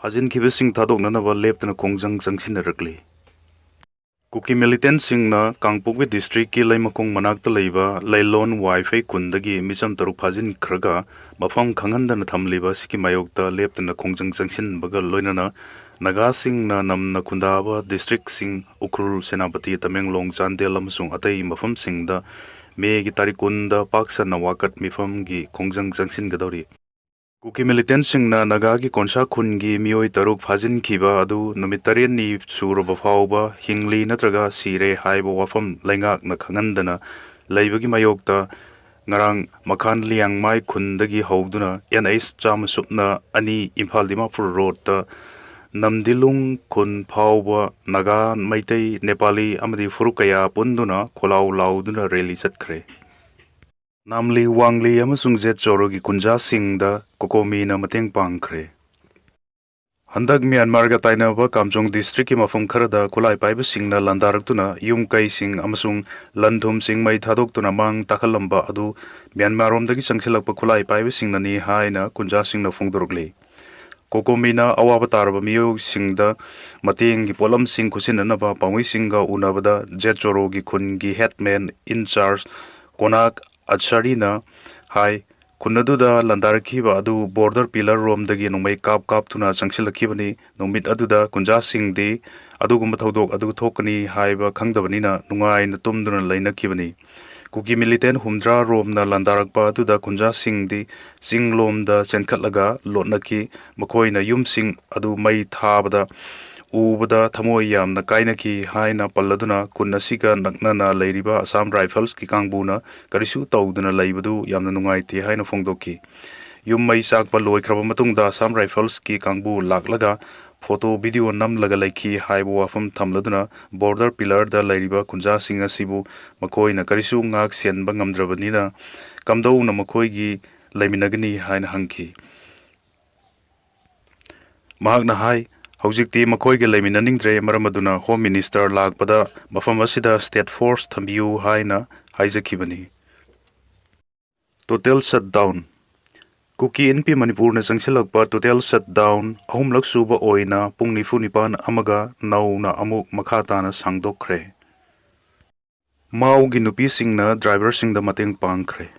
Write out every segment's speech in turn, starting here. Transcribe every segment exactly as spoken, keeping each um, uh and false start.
ꯐꯥꯖꯤꯟꯈꯤꯕꯁꯤꯡ ꯊꯥꯗꯣꯛꯅꯅꯕ ꯂꯦꯞꯇꯅ ꯈꯣꯡꯖꯪ ꯆꯪꯁꯤꯟꯅꯔꯛꯂꯤ꯫ ꯀꯨꯀꯤ ꯃꯤꯂꯤꯇꯦꯟꯁꯤꯡꯅ ꯀꯥꯡꯄꯣꯛꯄꯤ ꯗꯤꯁꯇ꯭ꯔꯤꯛꯀꯤ ꯂꯩꯃꯈꯣꯡ ꯃꯅꯥꯛꯇ ꯂꯩꯕ ꯂꯩꯂꯣꯟ ꯋꯥꯏꯐꯩ ꯈꯨꯟꯗꯒꯤ ꯃꯤꯆꯝ ꯇꯔꯨꯛ ꯐꯥꯖꯤꯟꯈ꯭ꯔꯒ ꯃꯐꯝ ꯈꯪꯍꯟꯗꯅ ꯊꯝꯂꯤꯕ ꯑꯁꯤꯒꯤ ꯃꯥꯌꯣꯛꯇ ꯂꯦꯞꯇꯅ ꯈꯣꯡꯖꯪ ꯆꯪꯁꯤꯟꯕꯒ ꯂꯣꯏꯅꯅ ꯅꯥꯒꯥꯁꯤꯡꯅ ꯅꯝꯅ ꯈꯨꯟꯗꯥꯕ ꯗꯤꯁꯇ꯭ꯔꯤꯛꯁꯤꯡ ꯎꯈ꯭ꯔꯨꯜ, ꯁꯦꯅꯥꯄꯇꯤ, ꯇꯃꯦꯡꯂꯣꯡ, ꯆꯥꯟꯗꯦꯜ ꯑꯃꯁꯨꯡ ꯑꯇꯩ ꯃꯐꯝꯁꯤꯡꯗ ꯃꯦꯒꯤ ꯇꯥꯔꯤꯛ ꯀꯨꯟꯗ ꯄꯥꯛ ꯁꯟꯅ ꯋꯥꯀꯠ ꯃꯤꯐꯝꯒꯤ ꯈꯣꯡꯖꯪ ꯆꯪꯁꯤꯟꯒꯗꯧꯔꯤ꯫ ꯀꯨꯀꯤ ꯃꯤꯂꯤꯇꯦꯟꯁꯤꯡꯅ ꯅꯥꯒꯥꯒꯤ ꯀꯣꯟꯁꯥ ꯈꯨꯟꯒꯤ ꯃꯤꯑꯣꯏ ꯇꯔꯨꯛ ꯐꯥꯖꯤꯟꯈꯤꯕ ꯑꯗꯨ ꯅꯨꯃꯤꯠ ꯇꯔꯦꯠꯅꯤ ꯁꯨꯔꯕ ꯐꯥꯎꯕ ꯍꯤꯡꯂꯤ ꯅꯠꯇ꯭ꯔꯒ ꯁꯤꯔꯦ ꯍꯥꯏꯕ ꯋꯥꯐꯝ ꯂꯩꯉꯥꯛꯅ ꯈꯪꯍꯟꯗꯅ ꯂꯩꯕꯒꯤ ꯃꯥꯌꯣꯛꯇ ꯉꯔꯥꯡ ꯃꯈꯥꯟ ꯂꯤꯌꯥꯡꯃꯥꯏ ꯈꯨꯟꯗꯒꯤ ꯍꯧꯗꯨꯅ ꯑꯦꯟ ꯑꯩꯆ ꯆꯥꯝꯃ ꯁꯨꯞꯅ ꯑꯅꯤ ꯏꯝꯐꯥꯜ ꯗꯤꯃꯥꯄꯨꯔ ꯔꯣꯗꯇ ꯅꯝꯗꯤꯂꯨꯡ ꯈꯨꯟ ꯐꯥꯎꯕ ꯅꯥꯒꯥ, ꯃꯩꯇꯩ, ꯅꯦꯄꯥꯂꯤ ꯑꯃꯗꯤ ꯐꯨꯔꯨꯞ ꯀꯌꯥ ꯄꯨꯟꯗꯨꯅ ꯈꯣꯜꯂꯥꯎ ꯂꯥꯎꯗꯨꯅ ꯔꯦꯂꯤ ꯆꯠꯈ꯭ꯔꯦ꯫ ꯅꯥꯝꯂꯤ, ꯋꯥꯡꯂꯤ ꯑꯃꯁꯨꯡ ꯖꯦꯠ ꯆꯣꯔꯣꯒꯤ ꯈꯨꯟꯖꯥꯁꯤꯡꯗ ꯀꯣꯀꯣꯃꯤꯅ ꯃꯇꯦꯡ ꯄꯥꯡꯈ꯭ꯔꯦ꯫ ꯍꯟꯗꯛ ꯃ꯭ꯌꯥꯟꯃꯥꯔꯒ ꯇꯥꯏꯅꯕ ꯀꯥꯝꯖꯣꯡ ꯗꯤꯁꯇ꯭ꯔꯤꯛꯀꯤ ꯃꯐꯝ ꯈꯔꯗ ꯈꯨꯠꯂꯥꯏ ꯄꯥꯏꯕꯁꯤꯡꯅ ꯂꯥꯟꯗꯥꯔꯛꯇꯨꯅ ꯌꯨꯝ ꯀꯩꯁꯤꯡ ꯑꯃꯁꯨꯡ ꯂꯟ ꯊꯨꯝꯁꯤꯡ ꯃꯩ ꯊꯥꯗꯣꯛꯇꯨꯅ ꯃꯥꯡ ꯇꯥꯛꯍꯜꯂꯝꯕ ꯑꯗꯨ ꯃ꯭ꯌꯥꯟꯃꯥꯔꯔꯣꯝꯗꯒꯤ ꯆꯪꯁꯤꯜꯂꯛꯄ ꯈꯨꯠꯂꯥꯏ ꯄꯥꯏꯕꯁꯤꯡꯅꯅꯤ ꯍꯥꯏꯅ ꯈꯨꯟꯖꯥꯁꯤꯡꯅ ꯐꯣꯡꯗꯣꯔꯛꯂꯤ꯫ ꯀꯣꯀꯣꯃꯤꯅ ꯑꯋꯥꯕ ꯇꯥꯔꯕ ꯃꯤꯑꯣꯏꯁꯤꯡꯗ ꯃꯇꯦꯡꯒꯤ ꯄꯣꯠꯂꯝꯁꯤꯡ ꯈꯨꯠꯁꯤꯟꯅꯅꯕ ꯄꯥꯝꯕꯩꯁꯤꯡꯒ ꯎꯅꯕꯗ ꯖꯦꯠ ꯆꯣꯔꯣꯒꯤ ꯈꯨꯟꯒꯤ ꯍꯦꯠꯃꯦꯟ ꯏꯟ ꯆꯥꯔꯖ ꯀꯣꯅꯥꯛ ꯑꯠꯁꯥꯔꯤꯅ ꯍꯥꯏ, ꯈꯨꯟ ꯑꯗꯨꯗ ꯂꯥꯟꯗꯥꯔꯛꯈꯤꯕ ꯑꯗꯨ ꯕꯣꯔꯗꯔ ꯄꯤꯂꯔ ꯔꯣꯝꯗꯒꯤ ꯅꯣꯡꯃꯩ ꯀꯥꯞ ꯀꯥꯞꯇꯨꯅ ꯆꯪꯁꯤꯜꯂꯛꯈꯤꯕꯅꯤ꯫ ꯅꯨꯃꯤꯠ ꯑꯗꯨꯗ ꯈꯨꯟꯖꯥꯁꯤꯡꯗꯤ ꯑꯗꯨꯒꯨꯝꯕ ꯊꯧꯗꯣꯛ ꯑꯗꯨ ꯊꯣꯛꯀꯅꯤ ꯍꯥꯏꯕ ꯈꯪꯗꯕꯅꯤꯅ ꯅꯨꯡꯉꯥꯏꯅ ꯇꯨꯝꯗꯨꯅ ꯂꯩꯅꯈꯤꯕꯅꯤ꯫ ꯀꯨꯀꯤ ꯃꯤꯂꯤꯇꯦꯟ ꯍꯨꯝꯗ꯭ꯔꯥ ꯔꯣꯝꯅ ꯂꯥꯟꯗꯥꯔꯛꯄ ꯑꯗꯨꯗ ꯈꯨꯟꯖꯥꯁꯤꯡꯗꯤ ꯆꯤꯡꯂꯣꯝꯗ ꯆꯦꯟꯈꯠꯂꯒ ꯂꯣꯠꯅꯈꯤ꯫ ꯃꯈꯣꯏꯅ ꯌꯨꯝꯁꯤꯡ ꯑꯗꯨ ꯃꯩ ꯊꯥꯕꯗ ꯎꯕꯗ ꯊꯃꯣꯏ ꯌꯥꯝꯅ ꯀꯥꯏꯅꯈꯤ ꯍꯥꯏꯅ ꯄꯜꯂꯗꯨꯅ ꯈꯨꯟ ꯑꯁꯤꯒ ꯅꯛꯅꯅ ꯂꯩꯔꯤꯕ ꯑꯁꯥꯝ ꯔꯥꯏꯐꯜꯁꯀꯤ ꯀꯥꯡꯕꯨꯅ ꯀꯔꯤꯁꯨ ꯇꯧꯗꯅ ꯂꯩꯕꯗꯨ ꯌꯥꯝꯅ ꯅꯨꯡꯉꯥꯏꯇꯦ ꯍꯥꯏꯅ ꯐꯣꯡꯗꯣꯛꯈꯤ꯫ ꯌꯨꯝ ꯃꯩ ꯆꯥꯛꯄ ꯂꯣꯏꯈ꯭ꯔꯕ ꯃꯇꯨꯡꯗ ꯑꯁꯥꯝ ꯔꯥꯏꯐꯜꯁꯀꯤ ꯀꯥꯡꯕꯨ ꯂꯥꯛꯂꯒ ꯐꯣꯇꯣ ꯚꯤꯗꯤꯑꯣ ꯅꯝꯂꯒ ꯂꯩꯈꯤ ꯍꯥꯏꯕ ꯋꯥꯐꯝ ꯊꯝꯂꯗꯨꯅ ꯕꯣꯔꯗꯔ ꯄꯤꯂꯔꯗ ꯂꯩꯔꯤꯕ ꯈꯨꯟꯖꯥꯁꯤꯡ ꯑꯁꯤꯕꯨ ꯃꯈꯣꯏꯅ ꯀꯔꯤꯁꯨ ꯉꯥꯛ ꯁꯦꯟꯕ ꯉꯝꯗ꯭ꯔꯕꯅꯤꯅ ꯀꯝꯗꯧꯅ ꯃꯈꯣꯏꯒꯤ ꯂꯩꯃꯤꯟꯅꯒꯅꯤ ꯍꯥꯏꯅ ꯍꯪꯈꯤ꯫ ꯃꯍꯥꯛꯅ ꯍꯥꯏ, ꯍꯧꯖꯤꯛꯇꯤ ꯃꯈꯣꯏꯒ ꯂꯩꯃꯤꯟꯅꯅꯤꯡꯗ꯭ꯔꯦ, ꯃꯔꯝ ꯑꯗꯨꯅ ꯍꯣꯝ ꯃꯤꯅꯤꯁꯇꯔ ꯂꯥꯛꯄꯗ ꯃꯐꯝ ꯑꯁꯤꯗ ꯁ꯭ꯇꯦꯠ ꯐꯣꯔꯁ ꯊꯝꯕꯤꯌꯨ ꯍꯥꯏꯅ ꯍꯥꯏꯖꯈꯤꯕꯅꯤ꯫ Total shutdown. ꯀꯨꯀꯤ ꯏꯟꯄꯤ ꯃꯅꯤꯄꯨꯔꯅ ꯆꯪꯁꯤꯜꯂꯛꯄ total shutdown ꯑꯍꯨꯝꯂꯛ ꯁꯨꯕ ꯑꯣꯏꯅ ꯄꯨꯡ ꯅꯤꯐꯨ ꯅꯤꯄꯥꯟ ꯑꯃꯒ ꯅꯧꯅ ꯑꯃꯨꯛ ꯃꯈꯥ ꯇꯥꯅ ꯁꯥꯡꯗꯣꯛꯈ꯭ꯔꯦ꯫ ꯃꯥꯎꯒꯤ ꯅꯨꯄꯤꯁꯤꯡꯅ driverꯁꯤꯡꯗ ꯃꯇꯦꯡ ꯄꯥꯡꯈ꯭ꯔꯦ꯫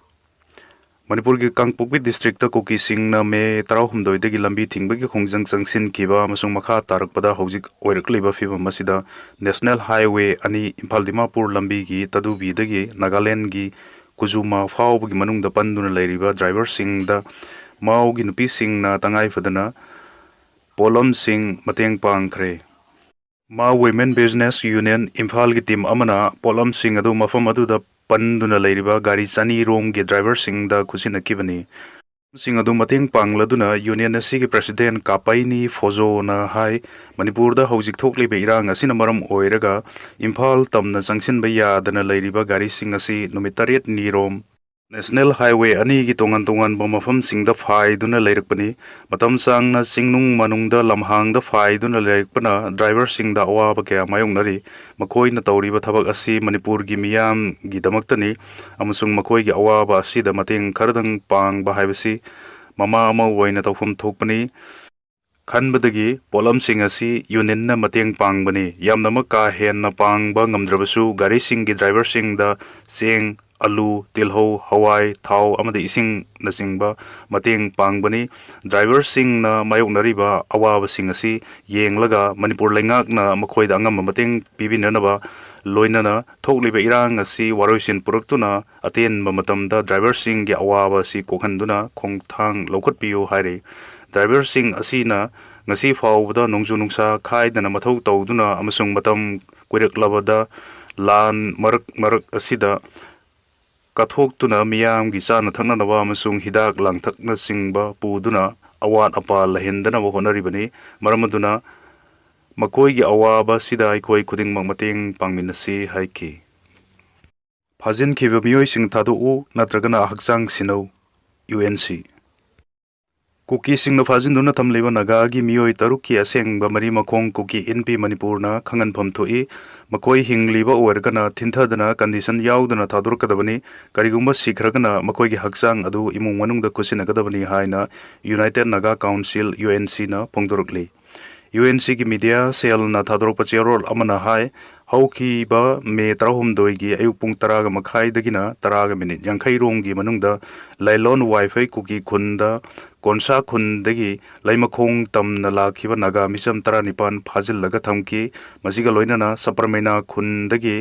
ꯃꯅꯤꯄꯨꯔꯒꯤ ꯀꯥꯡꯄꯣꯛꯄꯤ districtꯇ ꯀꯨꯀꯤꯁꯤꯡꯅ ꯃꯦ ꯇꯔꯥꯍꯨꯝꯗꯣꯏꯗꯒꯤ ꯂꯝꯕꯤ ꯊꯤꯡꯕꯒꯤ ꯈꯣꯡꯖꯪ ꯆꯪꯁꯤꯟꯈꯤꯕ ꯑꯃꯁꯨꯡ ꯃꯈꯥ ꯇꯥꯔꯛꯄꯗ ꯍꯧꯖꯤꯛ ꯑꯣꯏꯔꯛꯂꯤꯕ ꯐꯤꯚꯝ ꯑꯁꯤꯗ National Highway ꯑꯅꯤ ꯏꯝꯐꯥꯜ ꯗꯤꯃꯥꯄꯨꯔ ꯂꯝꯕꯤꯒꯤ ꯇꯗꯨꯕꯤꯗꯒꯤ ꯅꯥꯒꯥꯂꯦꯟꯗꯒꯤ ꯀꯨꯖꯨꯃꯥ ꯐꯥꯎꯕꯒꯤ ꯃꯅꯨꯡꯗ ꯄꯟꯗꯨꯅ ꯂꯩꯔꯤꯕ driverꯁꯤꯡꯗ ꯃꯥꯎꯒꯤ ꯅꯨꯄꯤꯁꯤꯡꯅ ꯇꯉꯥꯏ ꯐꯗꯅ ꯄꯣꯠꯂꯝꯁꯤꯡ ꯃꯇꯦꯡ ꯄꯥꯡꯈ꯭ꯔꯦ꯫ ꯃꯥꯎ Women Business Union ꯏꯝꯐꯥꯜꯒꯤ team ꯑꯃꯅ ꯄꯣꯠꯂꯝꯁꯤꯡ ꯑꯗꯨ ꯃꯐꯝ ꯑꯗꯨꯗ ꯄꯟꯗꯨꯅ ꯂꯩꯔꯤꯕ ꯒꯥꯔꯤ ꯆꯅꯤ ꯔꯣꯝꯒꯤ driverꯁꯤꯡꯗ ꯈꯨꯠꯁꯤꯟꯅꯈꯤꯕꯅꯤ꯫ ꯁꯤꯡ ꯑꯗꯨ ꯃꯇꯦꯡ ꯄꯥꯡꯂꯗꯨꯅ union ꯑꯁꯤꯒꯤ president ꯀꯥꯄꯩꯅꯤ ꯐꯣꯖꯣꯅ ꯍꯥꯏ, ꯃꯅꯤꯄꯨꯔꯗ ꯍꯧꯖꯤꯛ ꯊꯣꯛꯂꯤꯕ ꯏꯔꯥꯡ ꯑꯁꯤꯅ ꯃꯔꯝ ꯑꯣꯏꯔꯒ ꯏꯝꯐꯥꯜ ꯇꯝꯅ ꯆꯪꯁꯤꯟꯕ ꯌꯥꯗꯅ ꯂꯩꯔꯤꯕ ꯒꯥꯔꯤꯁꯤꯡ ꯑꯁꯤ ꯅꯨꯃꯤꯠ ꯇꯔꯦꯠꯅꯤ ꯔꯣꯝ National Highway ꯑꯅꯤꯒꯤ ꯇꯣꯉꯥꯟ ꯇꯣꯉꯥꯟꯕ ꯃꯐꯝꯁꯤꯡꯗ ꯐꯥꯏꯗꯨꯅ ꯂꯩꯔꯛꯄꯅꯤ꯫ ꯃꯇꯝ ꯁꯥꯡꯅ ꯆꯤꯡꯅꯨꯡ ꯃꯅꯨꯡꯗ ꯂꯝꯍꯥꯡꯗ ꯐꯥꯏꯗꯨꯅ ꯂꯩꯔꯛꯄꯅ driverꯁꯤꯡꯗ ꯑꯋꯥꯕ ꯀꯌꯥ ꯃꯥꯌꯣꯛꯅꯔꯤ꯫ ꯃꯈꯣꯏꯅ ꯇꯧꯔꯤꯕ ꯊꯕꯛ ꯑꯁꯤ ꯃꯅꯤꯄꯨꯔꯒꯤ ꯃꯤꯌꯥꯝꯒꯤꯗꯃꯛꯇꯅꯤ ꯑꯃꯁꯨꯡ ꯃꯈꯣꯏꯒꯤ ꯑꯋꯥꯕ ꯑꯁꯤꯗ ꯃꯇꯦꯡ ꯈꯔꯗꯪ ꯄꯥꯡꯕ ꯍꯥꯏꯕꯁꯤ ꯃꯃꯥ ꯑꯃ ꯑꯣꯏꯅ ꯇꯧꯐꯝ ꯊꯣꯛꯄꯅꯤ꯫ ꯈꯟꯕꯗꯒꯤ ꯄꯣꯠꯂꯝꯁꯤꯡ ꯑꯁꯤ unionꯅ ꯃꯇꯦꯡ ꯄꯥꯡꯕꯅꯤ꯫ ꯌꯥꯝꯅꯃꯛ ꯀꯥ ꯍꯦꯟꯅ ꯄꯥꯡꯕ ꯉꯝꯗ꯭ꯔꯕꯁꯨ ꯒꯥꯔꯤꯁꯤꯡꯒꯤ driverꯁꯤꯡꯗ ꯆꯦꯡ, ꯑꯂꯨ, ꯇꯤꯜꯍꯧ, ꯍꯋꯥꯏ, ꯊꯥꯎ ꯑꯃꯗꯤ ꯏꯁꯤꯡꯅꯆꯤꯡꯕ ꯃꯇꯦꯡ ꯄꯥꯡꯕꯅꯤ꯫ Driverꯁꯤꯡꯅ ꯃꯥꯌꯣꯛꯅꯔꯤꯕ ꯑꯋꯥꯕꯁꯤꯡ ꯑꯁꯤ ꯌꯦꯡꯂꯒ ꯃꯅꯤꯄꯨꯔ ꯂꯩꯉꯥꯛꯅ ꯃꯈꯣꯏꯗ ꯑꯉꯝꯕ ꯃꯇꯦꯡ ꯄꯤꯕꯤꯅꯅꯕ, ꯂꯣꯏꯅꯅ ꯊꯣꯛꯂꯤꯕ ꯏꯔꯥꯡ ꯑꯁꯤ ꯋꯥꯔꯣꯏꯁꯤꯟ ꯄꯨꯔꯛꯇꯨꯅ ꯑꯇꯦꯟꯕ ꯃꯇꯝꯗ driverꯁꯤꯡꯒꯤ ꯑꯋꯥꯕ ꯑꯁꯤ ꯀꯣꯛꯍꯟꯗꯨꯅ ꯈꯣꯡꯊꯥꯡ ꯂꯧꯈꯠꯄꯤꯌꯨ ꯍꯥꯏꯔꯤ꯫ Driverꯁꯤꯡ ꯑꯁꯤꯅ ꯉꯁꯤ ꯐꯥꯎꯕꯗ ꯅꯣꯡꯖꯨ ꯅꯨꯡꯁꯥ ꯈꯥꯏꯗꯅ ꯃꯊꯧ ꯇꯧꯗꯨꯅ ꯑꯃꯁꯨꯡ ꯃꯇꯝ ꯀꯨꯏꯔꯛꯂꯕꯗ ꯂꯥꯟ ꯃꯔꯛ ꯃꯔꯛ ꯑꯁꯤꯗ ꯀꯠꯊꯣꯛꯇꯨꯅ ꯃꯤꯌꯥꯝꯒꯤ ꯆꯥꯅ ꯊꯛꯅꯅꯕ ꯑꯃꯁꯨꯡ ꯍꯤꯗꯥꯛ ꯂꯥꯡꯊꯛꯅꯆꯤꯡꯕ ꯄꯨꯗꯨꯅ ꯑꯋꯥꯠ ꯑꯄꯥ ꯂꯩꯍꯟꯗꯅꯕ ꯍꯣꯠꯅꯔꯤꯕꯅꯤ꯫ ꯃꯔꯝ ꯑꯗꯨꯅ ꯃꯈꯣꯏꯒꯤ ꯑꯋꯥꯕ ꯑꯁꯤꯗ ꯑꯩꯈꯣꯏ ꯈꯨꯗꯤꯡꯃꯛ ꯃꯇꯦꯡ ꯄꯥꯡꯃꯤꯟꯅꯁꯤ ꯍꯥꯏꯈꯤ꯫ ꯐꯥꯖꯤꯟꯈꯤꯕ ꯃꯤꯑꯣꯏꯁꯤꯡ ꯊꯥꯗꯣꯛꯎ ꯅꯠꯇ꯭ꯔꯒꯅ ꯍꯛꯆꯥꯡ ꯁꯤꯟꯅꯧ, UNC꯫ ꯀꯨꯀꯤꯁꯤꯡꯅ ꯐꯥꯖꯤꯟꯗꯨꯅ ꯊꯝꯂꯤꯕ ꯅꯥꯒꯥꯒꯤ ꯃꯤꯑꯣꯏ ꯇꯔꯨꯛꯀꯤ ꯑꯁꯦꯡꯕ ꯃꯔꯤ ꯃꯈꯣꯡ ꯀꯨꯀꯤ ꯏꯟꯄꯤ ꯃꯅꯤꯄꯨꯔꯅ ꯈꯪꯍꯟꯐꯝ ꯊꯣꯛꯏ꯫ ꯃꯈꯣꯏ ꯍꯤꯡꯂꯤꯕ ꯑꯣꯏꯔꯒꯅ ꯊꯤꯟꯊꯗꯅ ꯀꯟꯗꯤꯁꯟ ꯌꯥꯎꯗꯅ ꯊꯥꯗꯣꯔꯛꯀꯗꯕꯅꯤ꯫ ꯀꯔꯤꯒꯨꯝꯕ ꯁꯤꯈ꯭ꯔꯒꯅ ꯃꯈꯣꯏꯒꯤ ꯍꯛꯆꯥꯡ ꯑꯗꯨ ꯏꯃꯨꯡ ꯃꯅꯨꯡꯗ ꯈꯨꯠꯁꯤꯟꯅꯒꯗꯕꯅꯤ ꯍꯥꯏꯅ United Naga Council, U N ꯁꯤꯅ ꯐꯣꯡꯗꯣꯔꯛꯂꯤ꯫ ꯌꯨ ꯑꯦꯟ ꯁꯤꯒꯤ ꯃꯤꯗꯤꯌꯥ ꯁꯦꯜꯅ ꯊꯥꯗꯣꯔꯛꯄ ꯆꯦꯔꯣꯜ ꯑꯃꯅ ꯍꯥꯏ, ꯍꯧꯈꯤꯕ ꯃꯦ ꯇꯔꯥꯍꯨꯝꯗꯣꯏꯒꯤ ꯑꯌꯨꯛ ꯄꯨꯡ ꯇꯔꯥꯒ ꯃꯈꯥꯏꯗꯒꯤꯅ ꯇꯔꯥꯒ ꯃꯤꯅꯤꯠ ꯌꯥꯡꯈꯩ ꯔꯣꯝꯒꯤ ꯃꯅꯨꯡꯗ ꯂꯥꯏꯂꯣꯟ ꯋꯥꯏꯐꯩ ꯀꯨꯀꯤ ꯈꯨꯟꯗ ꯀꯣꯟꯁꯥ ꯈꯨꯟꯗꯒꯤ ꯂꯩꯃꯈꯣꯡ ꯇꯝꯅ ꯂꯥꯛꯈꯤꯕ ꯅꯥꯒꯥ ꯃꯤꯆꯝ ꯇꯔꯥꯅꯤꯄꯥꯟ ꯐꯥꯖꯤꯜꯂꯒ ꯊꯝꯈꯤ꯫ ꯃꯁꯤꯒ ꯂꯣꯏꯅꯅ ꯁꯄꯔꯃꯦꯅꯥ ꯈꯨꯟꯗꯒꯤ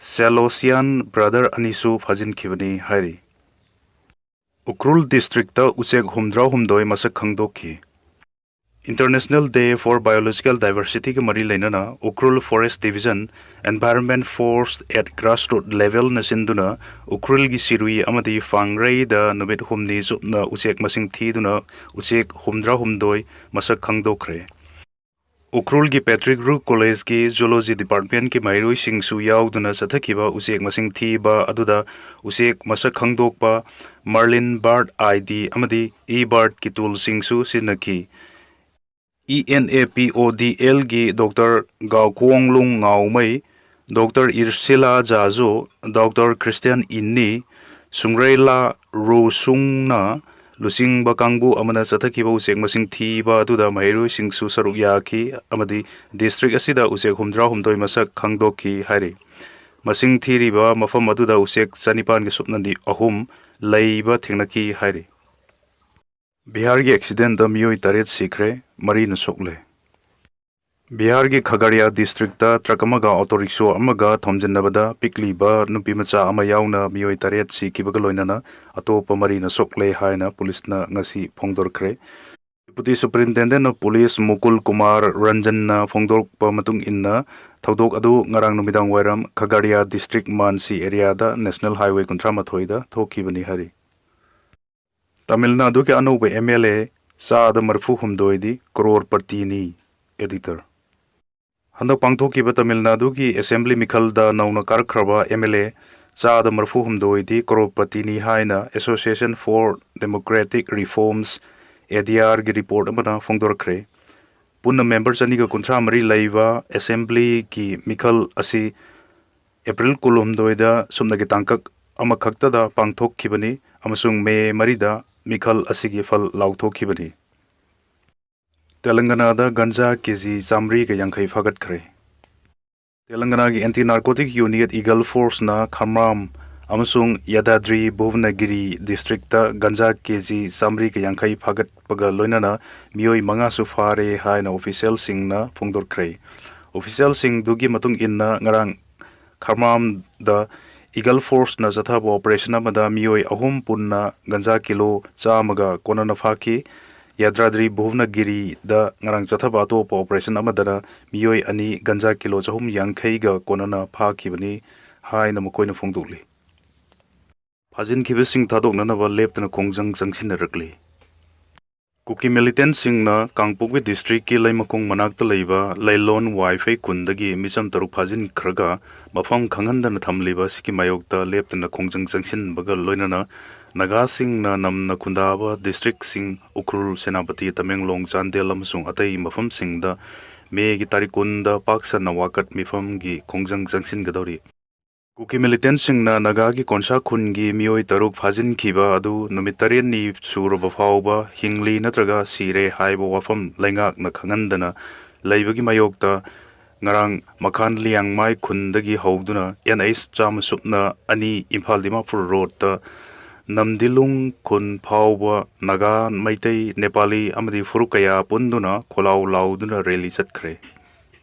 ꯁꯦꯂꯣꯁꯤꯌꯥꯟ ꯕ꯭ꯔꯗꯔ ꯑꯅꯤꯁꯨ ꯐꯥꯖꯤꯟꯈꯤꯕꯅꯤ ꯍꯥꯏꯔꯤ꯫ ꯎꯈ꯭ꯔꯨꯜ ꯗꯤꯁꯇ꯭ꯔꯤꯛꯇ ꯎꯆꯦꯛ ꯍꯨꯝꯗ꯭ꯔꯥꯍꯨꯝꯗꯣꯏ ꯃꯁꯛ ꯈꯪꯗꯣꯛꯈꯤ꯫ International Day for Biological Diversityꯒ ꯃꯔꯤ ꯂꯩꯅꯅ Ukhrul Forest Division Environment Force at Grassroot Levelꯅ ꯁꯤꯟꯗꯨꯅ ꯎꯈ꯭ꯔꯨꯜꯒꯤ ꯁꯤꯔꯨꯏ ꯑꯃꯗꯤ ꯐꯥꯡꯔꯩꯗ ꯅꯨꯃꯤꯠ ꯍꯨꯝꯅꯤ ꯆꯨꯞꯅ ꯎꯆꯦꯛ ꯃꯁꯤꯡ ꯊꯤꯗꯨꯅ ꯎꯆꯦꯛ ꯍꯨꯝꯗ꯭ꯔꯥꯍꯨꯝꯗꯣꯏ ꯃꯁꯛ ꯈꯪꯗꯣꯛꯈ꯭ꯔꯦ꯫ ꯎꯈ꯭ꯔꯨꯜꯒꯤ Patrick Root Collegeꯀꯤ Zoology Departmentꯀꯤ ꯃꯍꯩꯔꯣꯏꯁꯤꯡꯁꯨ ꯌꯥꯎꯗꯨꯅ ꯆꯠꯊꯈꯤꯕ ꯎꯆꯦꯛ ꯃꯁꯤꯡ ꯊꯤꯕ ꯑꯗꯨꯗ ꯎꯆꯦꯛ ꯃꯁꯛ ꯈꯪꯗꯣꯛꯄ, Merlin Bird I D ꯑꯃꯗꯤ eBirdꯀꯤ toolꯁꯤꯡꯁꯨ ꯁꯤꯖꯤꯟꯅꯈꯤ꯫ E N A P O D Lꯒꯤ Doctor ꯒꯥꯎꯀꯣꯡꯂꯨꯡ ꯉꯥꯎꯃꯩ, Doctor ꯏꯔꯁꯤꯂꯥ ꯖꯥꯖꯨ, Doctor Christian ꯏꯟꯅꯤ, ꯁꯨꯡꯔꯩꯂꯥ ꯔꯨꯁꯨꯡꯅ ꯂꯨꯆꯤꯡꯕ ꯀꯥꯡꯕꯨ ꯑꯃꯅ ꯆꯠꯊꯈꯤꯕ ꯎꯆꯦꯛ ꯃꯁꯤꯡ ꯊꯤꯕ ꯑꯗꯨꯗ ꯃꯍꯩꯔꯣꯏꯁꯤꯡꯁꯨ ꯁꯔꯨꯛ ꯌꯥꯈꯤ ꯑꯃꯗꯤ district ꯑꯁꯤꯗ ꯎꯆꯦꯛ ꯍꯨꯝꯗ꯭ꯔꯥꯍꯨꯝꯗꯣꯏ ꯃꯁꯛ ꯈꯪꯗꯣꯛꯈꯤ ꯍꯥꯏꯔꯤ꯫ ꯃꯁꯤꯡ ꯊꯤꯔꯤꯕ ꯃꯐꯝ ꯑꯗꯨꯗ ꯎꯆꯦꯛ ꯆꯅꯤꯄꯥꯟꯒ ꯁꯨꯞꯅ ꯑꯍꯨꯝ ꯂꯩꯕ ꯊꯦꯡꯅꯈꯤ ꯍꯥꯏꯔꯤ꯫ ꯕꯤꯍꯥꯔꯒꯤ accidentꯗ ꯃꯤꯑꯣꯏ ꯇꯔꯦꯠ ꯁꯤꯈ꯭ꯔꯦ, ꯃꯔꯤꯅ ꯁꯣꯛꯂꯦ꯫ ꯕꯤꯍꯥꯔꯒꯤ ꯈꯒꯥꯔꯤꯌꯥ districtꯇ truck ꯑꯃꯒ auto rickshaw ꯑꯃꯒ ꯊꯣꯝꯖꯤꯟꯅꯕꯗ ꯄꯤꯛꯂꯤꯕ ꯅꯨꯄꯤꯃꯆꯥ ꯑꯃ ꯌꯥꯎꯅ ꯃꯤꯑꯣꯏ ꯇꯔꯦꯠ ꯁꯤꯈꯤꯕꯒ ꯂꯣꯏꯅꯅ ꯑꯇꯣꯞꯄ ꯃꯔꯤꯅ ꯁꯣꯛꯂꯦ ꯍꯥꯏꯅ ꯄꯨꯂꯤꯁꯅ ꯉꯁꯤ ꯐꯣꯡꯗꯣꯔꯛꯈ꯭ꯔꯦ꯫ Deputy Superintendent of Police ꯃꯨꯀꯨꯜ Kumar ꯔꯟꯖꯟꯅ ꯐꯣꯡꯗꯣꯔꯛꯄ ꯃꯇꯨꯡ ꯏꯟꯅ, ꯊꯧꯗꯣꯛ ꯑꯗꯨ ꯉꯔꯥꯡ ꯅꯨꯃꯤꯗꯥꯡ ꯋꯥꯏꯔꯝ ꯈꯒꯥꯔꯤꯌꯥ district ꯃꯥꯟꯁꯤ areaꯗ National Highway ꯀꯨꯟꯊ꯭ꯔꯥ ꯃꯥꯊꯣꯏꯗ ꯊꯣꯛꯈꯤꯕꯅꯤ ꯍꯥꯏꯔꯤ꯫ ꯇꯥꯃꯤꯜ ꯅꯥꯗꯨꯒꯤ ꯑꯅꯧꯕ M L A ꯆꯥꯗ ꯃꯔꯤꯐꯨ ꯍꯨꯝꯗꯣꯏꯗꯤ ꯀ꯭ꯔꯣꯔꯄꯇꯤꯅꯤ꯫ Editor꯫ ꯍꯟꯗꯛ ꯄꯥꯡꯊꯣꯛꯈꯤꯕ ꯇꯥꯃꯤꯜ ꯅꯥꯗꯨꯒꯤ assembly ꯃꯤꯈꯜꯗ ꯅꯧꯅ ꯀꯥꯔꯛꯈ꯭ꯔꯕ M L A ꯆꯥꯗ ꯃꯔꯤꯐꯨ ꯍꯨꯝꯗꯣꯏꯗꯤ ꯀ꯭ꯔꯣꯔꯄꯇꯤꯅꯤ ꯍꯥꯏꯅ Association for Democratic Reforms A D ꯑꯥꯔꯒꯤ ꯔꯤꯄꯣꯔꯠ ꯑꯃꯅ ꯐꯣꯡꯗꯣꯔꯛꯈ꯭ꯔꯦ꯫ ꯄꯨꯟꯅ ꯃꯦꯝꯕꯔ ꯆꯅꯤꯒ ꯀꯨꯟꯊ꯭ꯔꯥ ꯃꯔꯤ ꯂꯩꯕ ꯑꯦꯁꯦꯝꯕ꯭ꯂꯤꯒꯤ ꯃꯤꯈꯜ ꯑꯁꯤ ꯑꯦꯄ꯭ꯔꯤꯜ ꯀꯨꯟꯍꯨꯝꯗꯣꯏꯗ ꯁꯨꯞꯅꯒꯤ ꯇꯥꯡꯀꯛ ꯑꯃꯈꯛꯇꯗ ꯄꯥꯡꯊꯣꯛꯈꯤꯕꯅꯤ ꯑꯃꯁꯨꯡ ꯃꯦ ꯃꯔꯤꯗ ꯃꯤꯈꯜ ꯑꯁꯤꯒꯤ ꯐꯜ ꯂꯥꯎꯊꯣꯛꯈꯤꯕꯅꯤ꯫ ꯇꯦꯂꯪꯒꯅꯥꯗ ꯒꯟꯖꯥ ꯀꯦꯖꯤ ꯆꯥꯃꯔꯤꯒ ꯌꯥꯡꯈꯩ ꯐꯥꯒꯠꯈ꯭ꯔꯦ꯫ ꯇꯦꯂꯪꯒꯅꯥꯒꯤ ꯑꯦꯟꯇꯤ ꯅꯥꯔꯀꯣꯇꯤꯛ ꯌꯨꯅꯤꯠ ꯏꯒꯜ ꯐꯣꯔꯁꯅ ꯈꯥꯝꯔꯥꯝ ꯑꯃꯁꯨꯡ ꯌꯥꯗꯥꯗ꯭ꯔꯤ ꯚꯨꯕꯅꯒꯤꯔꯤ ꯗꯤꯁꯇ꯭ꯔꯤꯛꯇ ꯒꯟꯖꯥ ꯀꯦꯖꯤ ꯆꯥꯃꯔꯤꯒ ꯌꯥꯡꯈꯩ ꯐꯥꯒꯠꯄꯒ ꯂꯣꯏꯅꯅ ꯃꯤꯑꯣꯏ ꯃꯉꯥꯁꯨ ꯐꯥꯔꯦ ꯍꯥꯏꯅ ꯑꯣꯐꯤꯁꯤꯌꯦꯜꯁꯤꯡꯅ ꯐꯣꯡꯗꯣꯛꯈ꯭ꯔꯦ꯫ ꯑꯣꯐꯤꯁꯤꯌꯦꯜꯁꯤꯡꯗꯨꯒꯤ ꯃꯇꯨꯡ ꯏꯟꯅ, ꯉꯔꯥꯡ ꯈꯥꯝꯔꯥꯝꯗ ꯏꯒꯜ ꯐꯣꯔꯁꯅ ꯆꯠꯊꯕ ꯑꯣꯄꯔꯦꯁꯟ ꯑꯃꯗ ꯃꯤꯑꯣꯏ ꯑꯍꯨꯝ ꯄꯨꯟꯅ ꯒꯟꯖꯥ ꯀꯤꯂꯣ ꯆꯥꯝꯃꯒ ꯀꯣꯟꯅꯅ ꯐꯥꯈꯤ꯫ ꯌꯥꯗ꯭ꯔꯥꯗ꯭ꯔꯤ ꯚꯨꯕꯅꯒꯤꯔꯤꯗ ꯉꯔꯥꯡ ꯆꯠꯊꯕ ꯑꯇꯣꯞꯄ ꯑꯣꯄꯔꯦꯁꯟ ꯑꯃꯗꯅ ꯃꯤꯑꯣꯏ ꯑꯅꯤ ꯒꯟꯖꯥ ꯀꯤꯂꯣ ꯆꯍꯨꯝ ꯌꯥꯡꯈꯩꯒ ꯀꯣꯟꯅꯅ ꯐꯥꯈꯤꯕꯅꯤ ꯍꯥꯏꯅ ꯃꯈꯣꯏꯅ ꯐꯣꯡꯗꯣꯛꯂꯤ꯫ ꯐꯥꯖꯤꯟꯈꯤꯕꯁꯤꯡ ꯊꯥꯗꯣꯛꯅꯅꯕ ꯂꯦꯞꯇꯅ ꯈꯣꯡꯖꯪ ꯆꯪꯁꯤꯟꯅꯔꯛꯂꯤ꯫ ꯀꯨꯀꯤ ꯃꯤꯂꯤꯇꯦꯟꯁꯤꯡꯅ ꯀꯥꯡꯄꯣꯛꯄꯤ ꯗꯤꯁꯇ꯭ꯔꯤꯛꯀꯤ ꯂꯩꯃꯈꯣꯡ ꯃꯅꯥꯛꯇ ꯂꯩꯕ ꯂꯩꯂꯣꯟ ꯋꯥꯏꯐꯩ ꯈꯨꯟꯗꯒꯤ ꯃꯤꯆꯝ ꯇꯔꯨꯛ ꯐꯥꯖꯤꯟꯈ꯭ꯔꯒ ꯃꯐꯝ ꯈꯪꯍꯟꯗꯅ ꯊꯝꯂꯤꯕ ꯑꯁꯤꯒꯤ ꯃꯥꯌꯣꯛꯇ ꯂꯦꯞꯇꯅ ꯈꯣꯡꯖꯪ ꯆꯪꯁꯤꯟꯕꯒ ꯂꯣꯏꯅꯅ ꯅꯥꯒꯥꯁꯤꯡꯅ ꯅꯝꯅ ꯈꯨꯟꯗꯥꯕ ꯗꯤꯁꯇ꯭ꯔꯤꯛꯁꯤꯡ ꯎꯈ꯭ꯔꯨꯜ, ꯁꯦꯅꯥꯄꯇꯤ, ꯇꯃꯦꯡꯂꯣꯡ, ꯆꯥꯟꯗꯦꯜ ꯑꯃꯁꯨꯡ ꯑꯇꯩ ꯃꯐꯝꯁꯤꯡꯗ ꯃꯦꯒꯤ ꯇꯥꯔꯤꯛ ꯀꯨꯟꯗ ꯄꯥꯛ ꯁꯟꯅ ꯋꯥꯀꯠ ꯃꯤꯐꯝꯒꯤ ꯈꯣꯡꯖꯪ ꯆꯪꯁꯤꯟꯒꯗꯧꯔꯤ꯫ ꯀꯨꯀꯤ ꯃꯤꯂꯤꯇꯦꯟꯁꯤꯡꯅ ꯅꯥꯒꯥꯒꯤ ꯀꯣꯟꯁꯥ ꯈꯨꯟꯒꯤ ꯃꯤꯑꯣꯏ ꯇꯔꯨꯛ ꯐꯥꯖꯤꯟꯈꯤꯕ ꯑꯗꯨ ꯅꯨꯃꯤꯠ ꯇꯔꯦꯠꯅꯤ ꯁꯨꯔꯕ ꯐꯥꯎꯕ ꯍꯤꯡꯂꯤ ꯅꯠꯇ꯭ꯔꯒ ꯁꯤꯔꯦ ꯍꯥꯏꯕ ꯋꯥꯐꯝ ꯂꯩꯉꯥꯛꯅ ꯈꯪꯍꯟꯗꯅ ꯂꯩꯕꯒꯤ ꯃꯥꯌꯣꯛꯇ ꯉꯔꯥꯡ ꯃꯈꯥꯟ ꯂꯤꯌꯥꯡꯃꯥꯏ ꯈꯨꯟꯗꯒꯤ ꯍꯧꯗꯨꯅ ꯑꯦꯟ ꯑꯩꯆ ꯆꯥꯝꯃ ꯁꯨꯞꯅ ꯑꯅꯤ ꯏꯝꯐꯥꯜ ꯗꯤꯃꯥꯄꯨꯔ ꯔꯣꯗꯇ ꯅꯝꯗꯤꯂꯨꯡ ꯈꯨꯟ ꯐꯥꯎꯕ ꯅꯥꯒꯥ, ꯃꯩꯇꯩ, ꯅꯦꯄꯥꯂꯤ ꯑꯃꯗꯤ ꯐꯨꯔꯨꯞ ꯀꯌꯥ ꯄꯨꯟꯗꯨꯅ ꯈꯣꯜꯂꯥꯎ ꯂꯥꯎꯗꯨꯅ ꯔꯦꯂꯤ ꯆꯠꯈ꯭ꯔꯦ꯫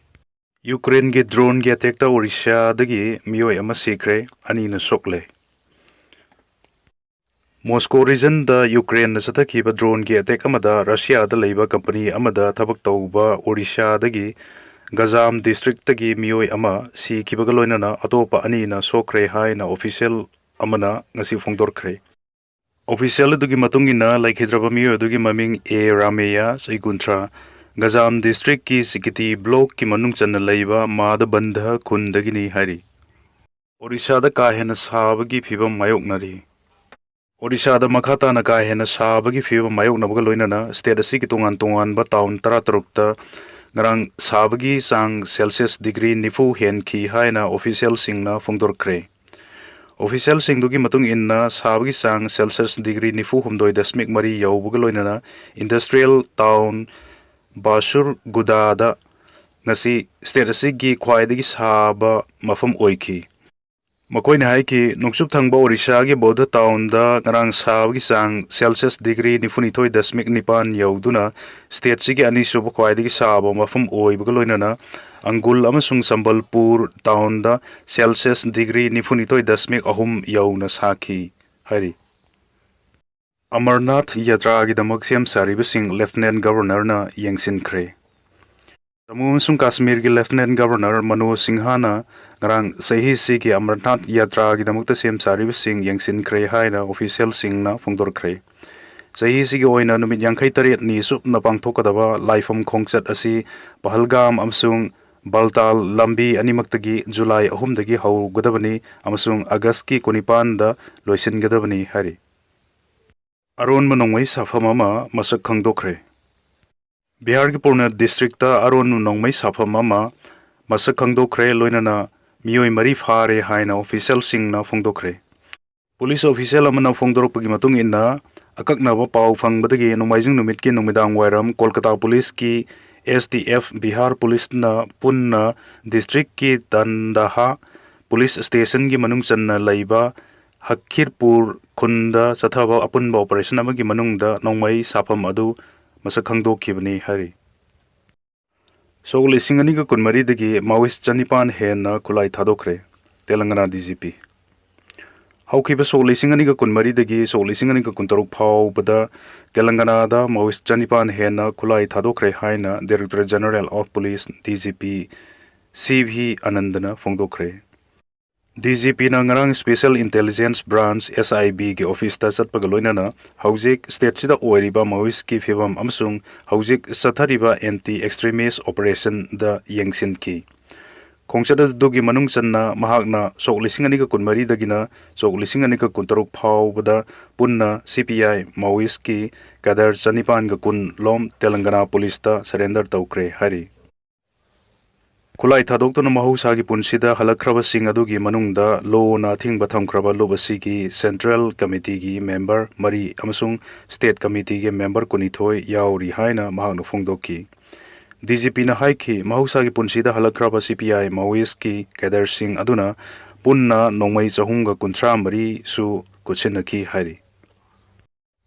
ꯌꯨꯀ꯭ꯔꯦꯟꯒꯤ ꯗ꯭ꯔꯣꯟꯒꯤ ꯑꯦꯇꯦꯛꯇ ꯑꯣꯔꯤꯁꯥꯗꯒꯤ ꯃꯤꯑꯣꯏ ꯑꯃ ꯁꯤꯈ꯭ꯔꯦ, ꯑꯅꯤꯅ ꯁꯣꯛꯂꯦ꯫ ꯃꯣꯁꯀꯣ ꯔꯤꯖꯟꯗ ꯌꯨꯀ꯭ꯔꯦꯟꯅ ꯆꯠꯊꯈꯤꯕ ꯗ꯭ꯔꯣꯟꯒꯤ ꯑꯦꯇꯦꯛ ꯑꯃꯗ ꯔꯁꯤꯌꯥꯗ ꯂꯩꯕ ꯀꯝꯄꯅꯤ ꯑꯃꯗ ꯊꯕꯛ ꯇꯧꯕ ꯑꯣꯔꯤꯁꯥꯗꯒꯤ ꯒꯖꯥꯝ ꯗꯤꯁꯇ꯭ꯔꯤꯛꯇꯒꯤ ꯃꯤꯑꯣꯏ ꯑꯃ ꯁꯤꯈꯤꯕꯒ ꯂꯣꯏꯅꯅ ꯑꯇꯣꯞꯄ ꯑꯅꯤꯅ ꯁꯣꯛꯈ꯭ꯔꯦ ꯍꯥꯏꯅ ꯑꯣꯐꯤꯁꯤꯌꯦꯜ ꯑꯃꯅ ꯉꯁꯤ ꯐꯣꯡꯗꯣꯔꯛꯈ꯭ꯔꯦ꯫ ꯑꯣꯐꯤꯁꯤꯌꯦꯜ ꯑꯗꯨꯒꯤ ꯃꯇꯨꯡ ꯏꯟꯅ, ꯂꯩꯈꯤꯗ꯭ꯔꯕ ꯃꯤꯑꯣꯏ ꯑꯗꯨꯒꯤ ꯃꯃꯤꯡ ꯑꯦ ꯔꯥꯃꯦꯌꯥ, ꯆꯍꯤ ꯀꯨꯟꯊ꯭ꯔꯥ, ꯒꯖꯥꯝ ꯗꯤꯁꯇ꯭ꯔꯤꯛꯀꯤ ꯁꯤꯀꯤꯇꯤ ꯕ꯭ꯂꯣꯛꯀꯤ ꯃꯅꯨꯡ ꯆꯟꯅ ꯂꯩꯕ ꯃꯥꯗꯕꯟꯙ ꯈꯨꯟꯗꯒꯤꯅꯤ ꯍꯥꯏꯔꯤ꯫ ꯑꯣꯔꯤꯁꯥꯗ ꯀꯥ ꯍꯦꯟꯅ ꯁꯥꯕꯒꯤ ꯐꯤꯚꯝ ꯃꯥꯌꯣꯛꯅꯔꯤ꯫ ꯑꯣꯗꯤꯁꯥꯗ ꯃꯈꯥ ꯇꯥꯅ ꯀꯥ ꯍꯦꯟꯅ ꯁꯥꯕꯒꯤ ꯐꯤꯕꯝ ꯃꯥꯌꯣꯛꯅꯕꯒ ꯂꯣꯏꯅꯅ ꯁ꯭ꯇꯦꯠ ꯑꯁꯤꯒꯤ ꯇꯣꯉꯥꯟ ꯇꯣꯉꯥꯟꯕ ꯇꯥꯎꯟ ꯇꯔꯥꯇꯔꯨꯛꯇ ꯉꯔꯥꯡ ꯁꯥꯕꯒꯤ ꯆꯥꯡ ꯁꯦꯜꯁꯤꯌꯁ ꯗꯤꯒ꯭ꯔꯤ ꯅꯤꯐꯨ ꯍꯦꯟꯈꯤ ꯍꯥꯏꯅ ꯑꯣꯐꯤꯁꯤꯌꯦꯜꯁꯤꯡꯅ ꯐꯣꯡꯗꯣꯔꯛꯈ꯭ꯔꯦ꯫ ꯑꯣꯐꯤꯁꯤꯌꯦꯜꯁꯤꯡꯗꯨꯒꯤ ꯃꯇꯨꯡ ꯏꯟꯅ, ꯁꯥꯕꯒꯤ ꯆꯥꯡ ꯁꯦꯜꯁꯤꯌꯁ ꯗꯤꯒ꯭ꯔꯤ ꯅꯤꯐꯨ ꯍꯨꯝꯗꯣꯏ ꯗꯁꯃꯤꯛ ꯃꯔꯤ ꯌꯧꯕꯒ ꯂꯣꯏꯅꯅ ꯏꯟꯗꯁꯇ꯭ꯔꯤꯌꯦꯜ ꯇꯥꯎꯟ ꯕꯥꯁꯨꯔꯒꯨꯗꯥꯗ ꯉꯁꯤ ꯁ꯭ꯇꯦꯠ ꯑꯁꯤꯒꯤ ꯈ꯭ꯋꯥꯏꯗꯒꯤ ꯁꯥꯕ ꯃꯐꯝ ꯑꯣꯏꯈꯤ꯫ ꯃꯈꯣꯏꯅ ꯍꯥꯏꯈꯤ, ꯅꯣꯡꯆꯨꯞ ꯊꯪꯕ ꯑꯣꯔꯤꯁꯥꯒꯤ ꯕꯧꯙ ꯇꯥꯎꯟꯗ ꯉꯔꯥꯡ ꯁꯥꯕꯒꯤ ꯆꯥꯡ ꯁꯦꯜꯁꯤꯌꯁ ꯗꯤꯒ꯭ꯔꯤ ꯅꯤꯐꯨꯅꯤꯊꯣꯏ ꯗꯁꯃꯤꯛ ꯅꯤꯄꯥꯟ ꯌꯧꯗꯨꯅ ꯁ꯭ꯇꯦꯠꯁꯤꯒꯤ ꯑꯅꯤꯁꯨꯕ ꯈ꯭ꯋꯥꯏꯗꯒꯤ ꯁꯥꯕ ꯃꯐꯝ ꯑꯣꯏꯕꯒ ꯂꯣꯏꯅꯅ ꯑꯪꯒꯨꯜ ꯑꯃꯁꯨꯡ ꯁꯝꯕꯜꯄꯨꯔ ꯇꯥꯎꯟꯗ ꯁꯦꯜꯁꯤꯌꯁ ꯗꯤꯒ꯭ꯔꯤ ꯅꯤꯐꯨꯅꯤꯊꯣꯏ ꯗꯁꯃꯤꯛ ꯑꯍꯨꯝ ꯌꯧꯅ ꯁꯥꯈꯤ ꯍꯥꯏꯔꯤ꯫ ꯑꯃꯔꯅꯥꯊ ꯌꯥꯇ꯭ꯔꯥꯒꯤꯗꯃꯛ ꯁꯦꯝ ꯁꯥꯔꯤꯕꯁꯤꯡ ꯂꯦꯐꯇꯤꯅꯦꯟꯠ ꯒꯕꯔꯅꯔꯅ ꯌꯦꯡꯁꯤꯟꯈ꯭ꯔꯦ꯫ ꯖꯝꯃꯨ ꯑꯃꯁꯨꯡ ꯀꯥꯁꯃꯤꯔꯒꯤ ꯂꯦꯐꯇꯤꯅꯦꯟꯠ ꯒꯕꯔꯅꯔ ꯃꯅꯣꯖ ꯁꯤꯡꯍꯅ ꯉꯔꯥꯡ ꯆꯍꯤꯁꯤꯒꯤ ꯑꯃꯔꯅꯥꯊ ꯌꯥꯇ꯭ꯔꯥꯒꯤꯗꯃꯛꯇ ꯁꯦꯝ ꯁꯥꯔꯤꯕꯁꯤꯡ ꯌꯦꯡꯁꯤꯟꯈ꯭ꯔꯦ ꯍꯥꯏꯅ ꯑꯣꯐꯤꯁꯤꯌꯦꯜꯁꯤꯡꯅ ꯐꯣꯡꯗꯣꯔꯛꯈ꯭ꯔꯦ꯫ ꯆꯍꯤꯁꯤꯒꯤ ꯑꯣꯏꯅ ꯅꯨꯃꯤꯠ ꯌꯥꯡꯈꯩ ꯇꯔꯦꯠꯅꯤ ꯆꯨꯞꯅ ꯄꯥꯡꯊꯣꯛꯀꯗꯕ ꯂꯥꯏꯐꯝ ꯈꯣꯡꯆꯠ ꯑꯁꯤ ꯄꯍꯜꯒꯥꯝ ꯑꯃꯁꯨꯡ ꯕꯜꯇꯥꯜ ꯂꯝꯕꯤ ꯑꯅꯤꯃꯛꯇꯒꯤ ꯖꯨꯂꯥꯏ ꯑꯍꯨꯝꯗꯒꯤ ꯍꯧꯒꯗꯕꯅꯤ ꯑꯃꯁꯨꯡ ꯑꯥꯒꯁꯀꯤ ꯀꯨꯟꯅꯤꯄꯥꯟꯗ ꯂꯣꯏꯁꯤꯟꯒꯗꯕꯅꯤ ꯍꯥꯏꯔꯤ꯫ ꯑꯔꯣꯟꯕ ꯅꯣꯡꯃꯩ ꯁꯥꯐꯝ ꯑꯃ ꯃꯁꯛ ꯈꯪꯗꯣꯛꯈ꯭ꯔꯦ꯫ ꯕꯤꯍꯥꯔꯒꯤ ꯄꯨꯔꯅ ꯗꯤꯁꯇ꯭ꯔꯤꯛꯇ ꯑꯔꯣꯟꯕ ꯅꯣꯡꯃꯩ ꯁꯥꯐꯝ ꯑꯃ ꯃꯁꯛ ꯈꯪꯗꯣꯛꯈ꯭ꯔꯦ, ꯂꯣꯏꯅꯅ ꯃꯤꯑꯣꯏ ꯃꯔꯤ ꯐꯥꯔꯦ ꯍꯥꯏꯅ ꯑꯣꯐꯤꯁꯤꯌꯦꯜꯁꯤꯡꯅ ꯐꯣꯡꯗꯣꯛꯈ꯭ꯔꯦ꯫ ꯄꯨꯂꯤꯁ ꯑꯣꯐꯤꯁꯤꯌꯦꯜ ꯑꯃꯅ ꯐꯣꯡꯗꯣꯔꯛꯄꯒꯤ ꯃꯇꯨꯡ ꯏꯟꯅ, ꯑꯀꯛꯅꯕ ꯄꯥꯎ ꯐꯪꯕꯗꯒꯤ ꯅꯣꯡꯃꯥꯏꯖꯤꯡ ꯅꯨꯃꯤꯠꯀꯤ ꯅꯨꯃꯤꯗꯥꯡ ꯋꯥꯏꯔꯝ ꯀꯣꯜꯀꯇꯥ ꯄꯨꯂꯤꯁꯀꯤ, ꯑꯦꯁ ꯇꯤ ꯑꯦꯐ, ꯕꯤꯍꯥꯔ ꯄꯨꯂꯤꯁꯅ ꯄꯨꯟꯅ ꯗꯤꯁꯇ꯭ꯔꯤꯛꯀꯤ ꯇꯟꯗꯍꯥ ꯄꯨꯂꯤꯁ ꯁ꯭ꯇꯦꯁꯟꯒꯤ ꯃꯅꯨꯡ ꯆꯟꯅ ꯂꯩꯕ ꯍꯈꯤꯔꯄꯨꯔ ꯈꯨꯟꯗ ꯆꯠꯊꯕ ꯑꯄꯨꯟꯕ ꯑꯣꯄꯔꯦꯁꯟ ꯑꯃꯒꯤ ꯃꯅꯨꯡꯗ ꯅꯣꯡꯃꯩ ꯁꯥꯐꯝ ꯑꯗꯨ ꯃꯁꯛ ꯈꯪꯗꯣꯛꯈꯤꯕꯅꯤ ꯍꯥꯏꯔꯤ꯫ ꯁꯣꯛ ꯂꯤꯁꯤꯡ ꯑꯅꯤꯒ ꯀꯨꯟꯃꯔꯤꯗꯒꯤ ꯃꯥꯑꯣꯏꯁ ꯆꯅꯤꯄꯥꯟ ꯍꯦꯟꯅ ꯈꯨꯠꯂꯥꯏ ꯊꯥꯗꯣꯛꯈ꯭ꯔꯦ꯫ ꯇꯦꯂꯪꯒꯅꯥ ꯗꯤ ꯖꯤ ꯄꯤ꯫ ꯍꯧꯈꯤꯕ ꯁꯣꯛ ꯂꯤꯁꯤꯡ ꯑꯅꯤꯒ ꯀꯨꯟꯃꯔꯤꯗꯒꯤ ꯁꯣꯛ ꯂꯤꯁꯤꯡ ꯑꯅꯤꯒ ꯀꯨꯟꯇꯔꯨꯛ ꯐꯥꯎꯕꯗ ꯇꯦꯂꯪꯒꯅꯥꯗ ꯃꯥꯑꯣꯏꯁ ꯆꯅꯤꯄꯥꯟ ꯍꯦꯟꯅ ꯈꯨꯠꯂꯥꯏ ꯊꯥꯗꯣꯛꯈ꯭ꯔꯦ ꯍꯥꯏꯅ Director General of Police, D G P, C V ꯑꯅꯟꯗꯅ ꯐꯣꯡꯗꯣꯛꯈ꯭ꯔꯦ꯫ D G ꯄꯤꯅ ꯉꯔꯥꯡ Special Intelligence Branch, ꯑꯦꯁ ꯑꯥꯏ ꯕꯤꯒꯤ ꯑꯣꯐꯤꯁꯇ ꯆꯠꯄꯒ ꯂꯣꯏꯅꯅ ꯍꯧꯖꯤꯛ ꯁ꯭ꯇꯦꯠꯁꯤꯗ ꯑꯣꯏꯔꯤꯕ ꯃꯥꯑꯣꯏꯁꯀꯤ ꯐꯤꯕꯝ ꯑꯃꯁꯨꯡ ꯍꯧꯖꯤꯛ ꯆꯠꯊꯔꯤꯕ ꯑꯦꯟꯇꯤ ꯑꯦꯛꯁꯇ꯭ꯔꯤꯃꯤꯁ ꯑꯣꯄꯔꯦꯁꯟꯗ ꯌꯦꯡꯁꯤꯟꯈꯤ꯫ ꯈꯣꯡꯆꯠ ꯑꯗꯨꯒꯤ ꯃꯅꯨꯡ ꯆꯟꯅ ꯃꯍꯥꯛꯅ ꯁꯣꯛ ꯂꯤꯁꯤꯡ ꯑꯅꯤꯒ ꯀꯨꯟꯃꯔꯤꯗꯒꯤꯅ ꯁꯣꯛ ꯂꯤꯁꯤꯡ ꯑꯅꯤꯒ ꯀꯨꯟꯇꯔꯨꯛ ꯐꯥꯎꯕꯗ ꯄꯨꯟꯅ C P I Maoist ꯀꯤ cadre ꯆꯅꯤꯄꯥꯟꯒ ꯀꯨꯟ ꯂꯣꯝ ꯇꯦꯂꯪꯒꯅꯥ ꯄꯨꯂꯤꯁꯇ surrender ꯇꯧꯈ꯭ꯔꯦ ꯍꯥꯏꯔꯤ꯫ ꯈꯨꯠꯂꯥꯏ ꯊꯥꯗꯣꯛꯇꯨꯅ ꯃꯍꯧꯁꯥꯒꯤ ꯄꯨꯟꯁꯤꯗ ꯍꯜꯂꯛꯈ꯭ꯔꯕꯁꯤꯡ ꯑꯗꯨꯒꯤ ꯃꯅꯨꯡꯗ ꯂꯣꯅ ꯑꯊꯤꯡꯕ ꯊꯝꯈ꯭ꯔꯕ ꯂꯨꯞ ꯑꯁꯤꯒꯤ Central Committee ꯒꯤ member ꯃꯔꯤ ꯑꯃꯁꯨꯡ State Committee ꯒꯤ member ꯀꯨꯟꯅꯤꯊꯣꯏ ꯌꯥꯎꯔꯤ ꯍꯥꯏꯅ ꯃꯍꯥꯛꯅ ꯐꯣꯡꯗꯣꯛꯈꯤ꯫ D G P ꯅ ꯍꯥꯏꯈꯤ, ꯃꯍꯧꯁꯥꯒꯤ ꯄꯨꯟꯁꯤꯗ ꯍꯜꯂꯛꯈ꯭ꯔꯕ C P I Maoist ꯀꯤ cadre ꯁꯤꯡ ꯑꯗꯨꯅ ꯄꯨꯟꯅ ꯅꯣꯡꯃꯩ ꯆꯍꯨꯝꯒ ꯀꯨꯟꯊ꯭ꯔꯥ ꯃꯔꯤꯁꯨ ꯈꯨꯠꯁꯤꯟꯅꯈꯤ ꯍꯥꯏꯔꯤ꯫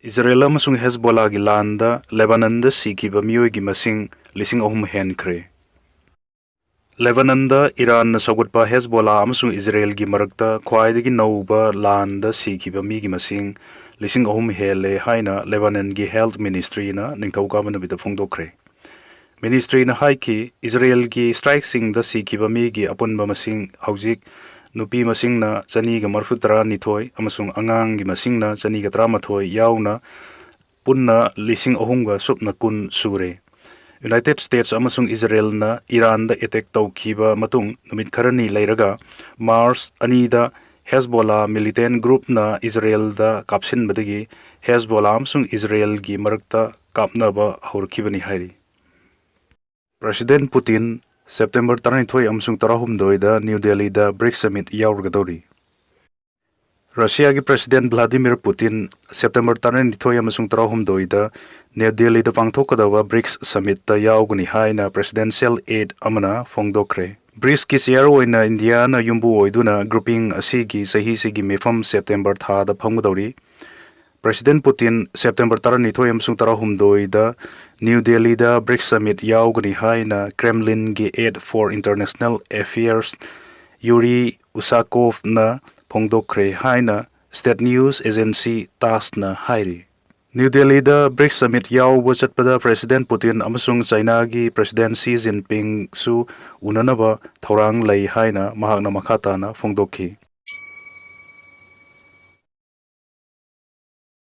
ꯏꯖꯔꯦꯜ ꯑꯃꯁꯨꯡ ꯍꯦꯖꯕꯣꯂꯥꯒꯤ ꯂꯥꯟꯗ ꯂꯦꯕꯥꯅꯟꯗ ꯁꯤꯈꯤꯕ ꯃꯤꯑꯣꯏꯒꯤ ꯃꯁꯤꯡ ꯂꯤꯁꯤꯡ ꯑꯍꯨꯝ ꯍꯦꯟꯈ꯭ꯔꯦ꯫ ꯂꯦꯕꯥꯅꯟꯗ ꯏꯔꯥꯟꯅ ꯁꯧꯒꯠꯄ ꯍꯦꯖꯕꯣꯂꯥ ꯑꯃꯁꯨꯡ ꯏꯖꯔꯦꯜꯒꯤ ꯃꯔꯛꯇ ꯈ꯭ꯋꯥꯏꯗꯒꯤ ꯅꯧꯕ ꯂꯥꯟꯗ ꯁꯤꯈꯤꯕ ꯃꯤꯒꯤ ꯃꯁꯤꯡ ꯂꯤꯁꯤꯡ ꯑꯍꯨꯝ ꯍꯦꯜꯂꯦ ꯍꯥꯏꯅ ꯂꯦꯕꯥꯅꯟꯒꯤ Health Ministry ꯅ ꯅꯤꯡꯊꯧꯀꯥꯕ ꯅꯨꯃꯤꯠꯇ ꯐꯣꯡꯗꯣꯛꯈ꯭ꯔꯦ꯫ Ministry ꯅ ꯍꯥꯏꯈꯤ, ꯏꯖꯔꯦꯜꯒꯤ strike ꯁꯤꯡꯗ ꯁꯤꯈꯤꯕ ꯃꯤꯒꯤ ꯑꯄꯨꯟꯕ ꯃꯁꯤꯡ ꯍꯧꯖꯤꯛ ꯅꯨꯄꯤ ꯃꯁꯤꯡꯅ ꯆꯅꯤꯒ ꯃꯔꯤꯐꯨ ꯇꯔꯥꯅꯤꯊꯣꯏ ꯑꯃꯁꯨꯡ ꯑꯉꯥꯡꯒꯤ ꯃꯁꯤꯡꯅ ꯆꯅꯤꯒ ꯇꯔꯥꯃꯥꯊꯣꯏ ꯌꯥꯎꯅ ꯄꯨꯟꯅ ꯂꯤꯁꯤꯡ ꯑꯍꯨꯝꯒ ꯁꯨꯞꯅ ꯀꯨꯟ ꯁꯨꯔꯦ꯫ United States ꯑꯃꯁꯨꯡ ꯏꯖꯔꯦꯜꯅ ꯏꯔꯥꯟꯗ attack ꯇꯧꯈꯤꯕ ꯃꯇꯨꯡ ꯅꯨꯃꯤꯠ ꯈꯔꯅꯤ ꯂꯩꯔꯒ, March ꯑꯅꯤꯗ ꯍꯦꯖꯕꯣꯂꯥ militant group ꯅ ꯏꯖꯔꯦꯜꯗ ꯀꯥꯞꯁꯤꯟꯕꯗꯒꯤ ꯍꯦꯖꯕꯣꯂꯥ ꯑꯃꯁꯨꯡ ꯏꯖꯔꯦꯜꯒꯤ ꯃꯔꯛꯇ ꯀꯥꯞꯅꯕ ꯍꯧꯔꯛꯈꯤꯕꯅꯤ ꯍꯥꯏꯔꯤ꯫ President ꯄꯨꯇꯤꯟ September ꯇꯔꯥꯅꯤꯊꯣꯏ ꯑꯃꯁꯨꯡ ꯇꯔꯥꯍꯨꯝꯗꯣꯏꯗ ꯅ꯭ꯌꯨ ꯗꯦꯜꯂꯤꯗ BRICS summit ꯌꯥꯎꯔꯒꯗꯧꯔꯤ꯫ ꯔꯁꯤꯌꯥꯒꯤ President Vladimir Putin September ꯇꯔꯥꯅꯤꯊꯣꯏ ꯑꯃꯁꯨꯡ ꯇꯔꯥꯍꯨꯝꯗꯣꯏꯗ ꯅ꯭ꯌꯨ ꯗꯦꯜꯂꯤꯗ ꯄꯥꯡꯊꯣꯛꯀꯗꯕ BRICS summit ꯇ ꯌꯥꯎꯒꯅꯤ ꯍꯥꯏꯅ presidential aide ꯑꯃꯅ ꯐꯣꯡꯗꯣꯛꯈ꯭ꯔꯦ꯫ BRICS ꯀꯤ chair ꯑꯣꯏꯅ ꯏꯟꯗꯤꯌꯥꯅ ꯌꯨꯝꯕꯨ ꯑꯣꯏꯗꯨꯅ grouping ꯑꯁꯤꯒꯤ ꯆꯍꯤꯁꯤꯒꯤ ꯃꯤꯐꯝ September ꯊꯥꯗ ꯐꯝꯒꯗꯧꯔꯤ꯫ President ꯄꯨꯇꯤꯟ September ꯇꯔꯥꯅꯤꯊꯣꯏ ꯑꯃꯁꯨꯡ ꯇꯔꯥꯍꯨꯝꯗꯣꯏꯗ ꯅ꯭ꯌꯨ ꯗꯦꯜꯂꯤꯗ BRICS summit ꯌꯥꯎꯒꯅꯤ ꯍꯥꯏꯅ Kremlin ꯒꯤ aide for international affairs Yuri Ushakov ꯅ ꯐꯣꯡꯗꯣꯛꯈ꯭ꯔꯦ ꯍꯥꯏꯅ state news agency TASS ꯅ ꯍꯥꯏꯔꯤ꯫ ꯅ꯭ꯌꯨ ꯗꯦꯜꯂꯤꯗ BRICS summit ꯌꯥꯎꯕ ꯆꯠꯄꯗ President ꯄꯨꯇꯤꯟ ꯑꯃꯁꯨꯡ ꯆꯥꯏꯅꯥꯒꯤ President Xi Jinping ꯁꯨ ꯎꯅꯅꯕ ꯊꯧꯔꯥꯡ ꯂꯩ ꯍꯥꯏꯅ ꯃꯍꯥꯛꯅ ꯃꯈꯥ ꯇꯥꯅ ꯐꯣꯡꯗꯣꯛꯈꯤ꯫